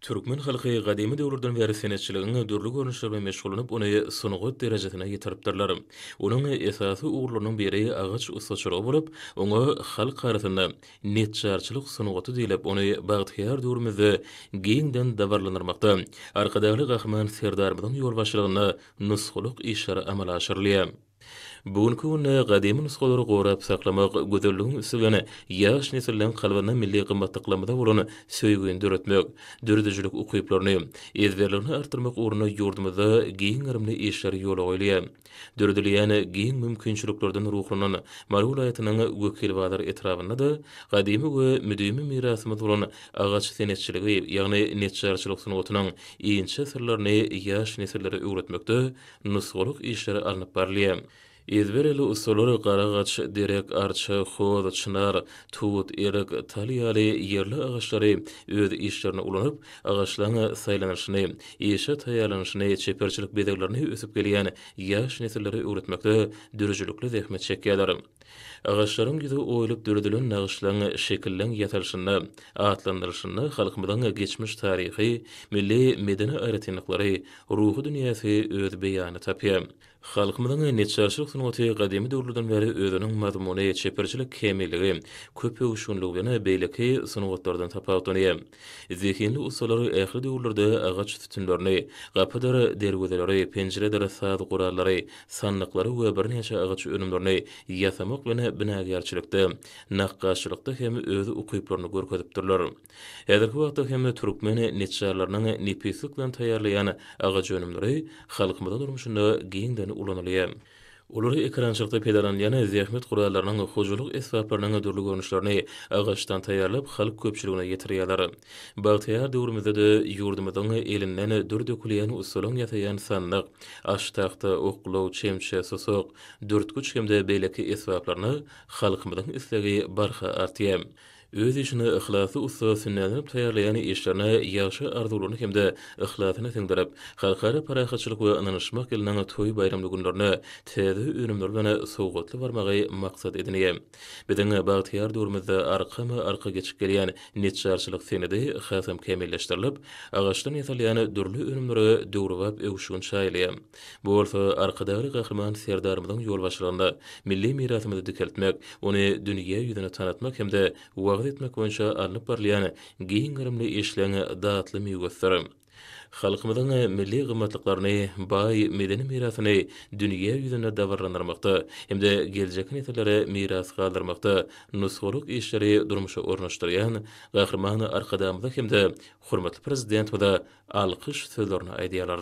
Türkmen halky gadymy döwürlerden bäri senetçiligiň dürli görnüşleri bilen meşgullanyp, ony sungat derejesine ýetiripdirler. Onuň esasy ugurlarynyň biri agaç ussaçylygy bolup, oňa halk arasynda neçjarçylyk sungaty diýlip, ony bagtyýar döwrümizde giňden dabaralandyrmakda Arkadagly Gahryman Serdarymyzyň ýolbaşçylygynda nusgalyk işler amala aşyrylýar. Bu günki günde gadymy nusgalary gorap saklamak, gözelligiň üsti bilen ýaş nesilleň kalbynda milli gymmatlyklarymyza bolan söýgini döretmek, döredijilik ukyplaryny, ezberligini artdyrmak ugrunda ýurdumyzda giň gerimli işler ýola goýulýar. Döredilýän giň mümkinçiliklerden ruhlanan Mary welaýatynyň Wekilbazar etrabynda-da gadymy we müdimi mirasymyz bolan agaç senetçiligi, ýagny neçjarçylyk sungatynyň inçe syrlaryny ýaş nesillere öwretmekde nusgalyk işler alnyp barylýar. Ezber elli ussalar garagaç, derek, arça, hoz, çynar, tut, erik, tal ýaly ýerli agaçlary öz işlerinde ulanyp, agaçlaryň saýlanylyşyny, işe taýýarlanyşyny, çeperçilik bezeglerini ösüp gelýän ýaş nesillere öwretmekde döredijilikli zähmet çekýärler. Agaçlaryň ýüzi oýulyp döredilen nagyşlaryň, şekilleň ýasalyşynda, atlandyrylyşynda halkymyzyň geçmiş taryhy, milli medeni aýratynlyklary, ruhy dünýäsi öz beýanyny tapýar. Halkymyzyň neçjarçylyk sungaty gadymy döwürlerden bäri özüniň mazmuny, çeperçilik kämilligi, köpöwüşginligi bilen beýleki sungatlardan tapawutlanýar. Zehinli ussalar ähli döwürlerde agaç sütünlerini, gapydyr derwezeleri, penjiredir saz gurallary, sandyklary we birnäçe agaç önümlerini ýasamak bilen binagärçilikde, nakgaşçylykda hem öz ukyplaryny görkezipdirler. Häzirki wagtda hem türkmen neçjarlarynyň nepislik bilen taýýarlaýan agaç önümleri halkymyzyň durmuşynda giňden ulanylýar. Olar ekerançylykda peýdalanylýan zähmet gurallarynyň, hojalyk esbaplarynyň dürli görnüşlerini agaçdan taýýarlap, halk köpçüligine ýetirýärler. Bagtyýar döwrümizde-de ýurdumyzyň elinden dür dökülýän ussalaryň ýasaýan sandyk, aştagta, oklaw, çemçe, susak, dürtgüç hem-de beýleki esbaplaryna halkymyzyň islegi barha artýar. Öz işine yhlasly ussa sünnälenip taýýarlaýan işlerine ýagşy arzuwlaryny hem-de yhlasyny siňdirip, Halkara parahatçylyk we ynanyşmak ýylynyň toý-baýramly günlerine täze önümler bilen sowgatly barmagy maksat edinýär. Biziň bagtyýar döwrümizde arkama-arka geçip gelýän neçjarçylyk senedi hasam kämilleşdirilip, agaçdan ýasalýan dürli önümlere döwrebap öwüşgin çaýylýar. Bu bolsa Arkadagly Gahryman Serdarymyzyň ýolbaşçylygynda milli mirasymyzy dikeltmek, ony dünýä ýüzüne tanatmak hem-de wagyz etmek boýunça alnyp barylýan giň gerimli işleň datly miwesidir. Halkymyzyň milli gymmatlyklaryny, baý medeni mirasyny dünýä ýüzünde dabaralandyrmakda hem-de geljekki nesillere miras galdyrmakda nusgalyk işleri durmuşa ornaşdyrýan Gahryman Arkadagymyza hem-de hormatly Prezidentimize alkyş sözlerini aýdýarlar.